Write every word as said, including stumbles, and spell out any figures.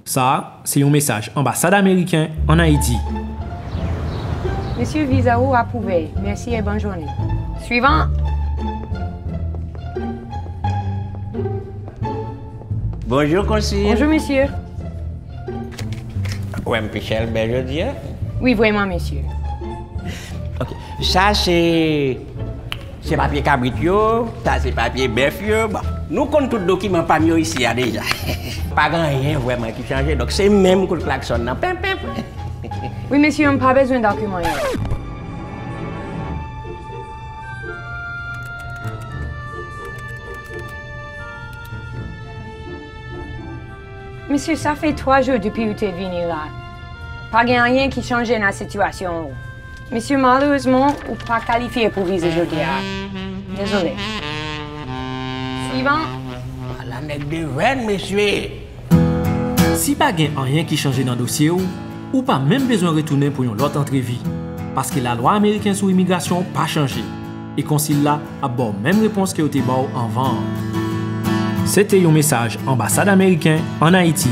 Sa a se yon mesaj anbasad ameriken ann Ayiti. Mesye, viza ou apwouve. Mèsi e bòn jounen. Swivan. Bonjou, konsil. Bonjou, mesye. Ou wè m pi chèlbè jodi a? Wi, vrèman, mesye. Ok. Sa se, se papye kabrit yo, sa se papye bèf yo. Bon, nou konn tout dokiman pa m yo isi a deja. Pa gen anyen vrèman ki chanje, donk se menm kout klaksòn nan. Pen, pen, pen. Wi, mesye, m pa bezwen dokiman yo. Mesye, sa fè twa jou depi ou te vini la. Pa gen anyen ki chanje nan sitiyasyon ou. Mesye, malerezman, ou pa kalifye pou viza jodi a. Dezole. Swivan. Ala nèg de rèn, mesye. Si pa gen anyen ki chanje nan dosye w, ou pa menm bezwen retounen pou yon lòt antrevi, paske lalwa ameriken sou imigrasyon pa chanje, e konsil la ap ba w menm repons ke yo te ba w anvan an. Se te yon mesaj anbasad ameriken ann Ayiti.